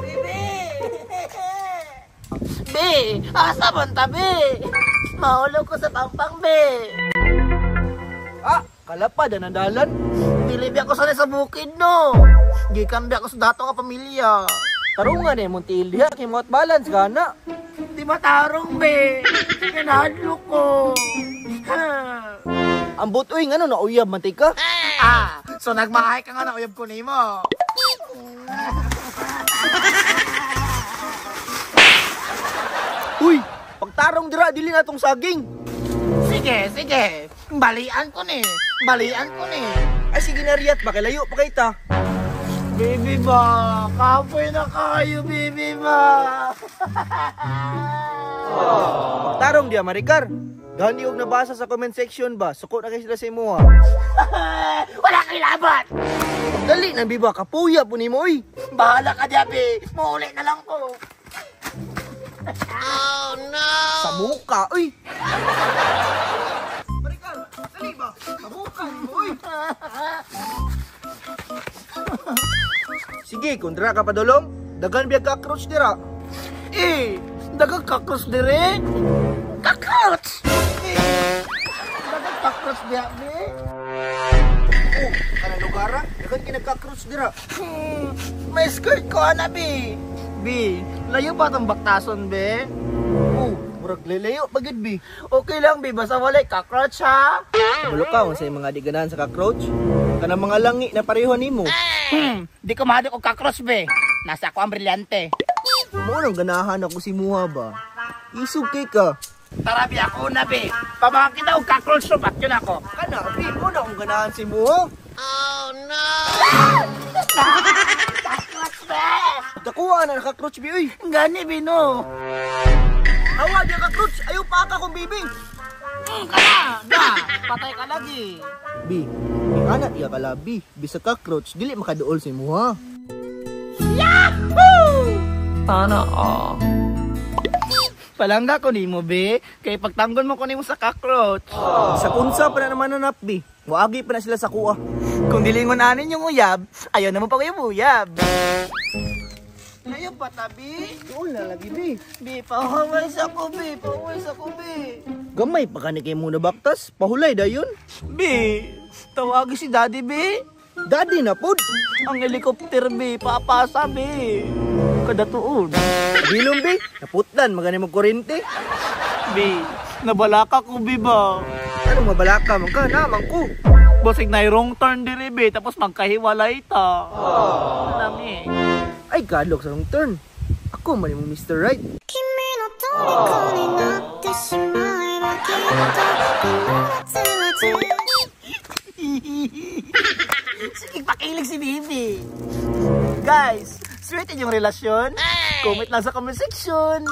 Bibi! Bi! Asa man ta, bi? Mahulog ko sa pampang, bi! Ah, kalapad ang dalan. Dili bi ako sanay sa bukid, no? Gikan bi ako sa dato nga pamilya. Tarungan eh, mong tiil diha, kay mo at balance ka na. Di matarong, bi! Kinahadlok ko! Ang butoy nga no, nauyab man ka. Ah, so nagmahay ka nga na uyab ko nimo. Uy, pagtarong dira dili na tong saging. Sige, sige. Balian ko ni. Balian ko ni. Ay sige na riyat, makilayo pa kay ta. Baby ba, kapoy na kayo, baby ba. Pagtarong diya Maricar. Gani og nabasa sa comment section ba, suko na kay sila sa imuha. Wala kay labat. Dali na biba, kapuya po nimo oy. Bahala ka diya, be. Muuli na lang ko. Oh no! Sa muka, oy. Maricar, dali ba? Sa muka nimo oy. Sige, kung dira ka padulong, dagan biya cockroach dira. Eh, dagang cockroach dire. Cockroach! Eh, dagang cockroach diya, be. Oh, kanang lugara, dagan kinag-cockroach dira. May skirt ko, ana, be. Be, layo ba itong baktason, be? Oh, murag lalayo pa gid, be. Okay lang, be, basta walay cockroach, ha? Kabalo ka kung sa mga di ganahan sa cockroach. Kanang mga langi na pareho nimo. Di ko mahadlok og cockroach, be. Nasa ako ang brilyante. Mo nang ganahan ako si Muha ba? Isog kay ka. Tara, be, ako na, be. Pamangkin kita og cockroach, so ba't yun ako? Kana, be, mo na akong ganahan si Muha. Oh, no! Cockroach, be! Dakuha na cockroach, be, uy. Gani, be, no? Awa, di cockroach. Ayaw pa ka kong bibi. Kana, da. Patay ka lagi. Bi, anak iya kalabi. Bisa cockroach, dili makaduol si Muha. Yahoo! Sana all. Palangga ko nimo, be. Kay pagtanggol mo ko nimo sa cockroach. Sa kunsa pa na naman nanap, be. Muagi pa na sila sa kuha. Kung dilingon anin yung uyab, ayaw na mo pa kayo uyab. Ayaw pa, tabi. Doon na lagi, be. Be, pahuwais ako, be. Pahuwais ako, be. Gamay pa ka ni kay muna baktas. Pahulay dayon. Be, tawagi si daddy, be. Daddy na pod. Ang helicopter, be. Papasa, be. Kadatuon. Bilong, be. Naputlan, magani mo kurente. Be, nabalaka ko, be ba? Anong mabalaka man ka? Naman ko. Basig na wrong turn diri, be. Tapos magkahiwalay ta. Lami. Ay, kadlok sa wrong turn. Ako man yung Mr. Right. Sige, pakilig si Bibi. Guys, sweet inyong relasyon? Comment lang sa comment section.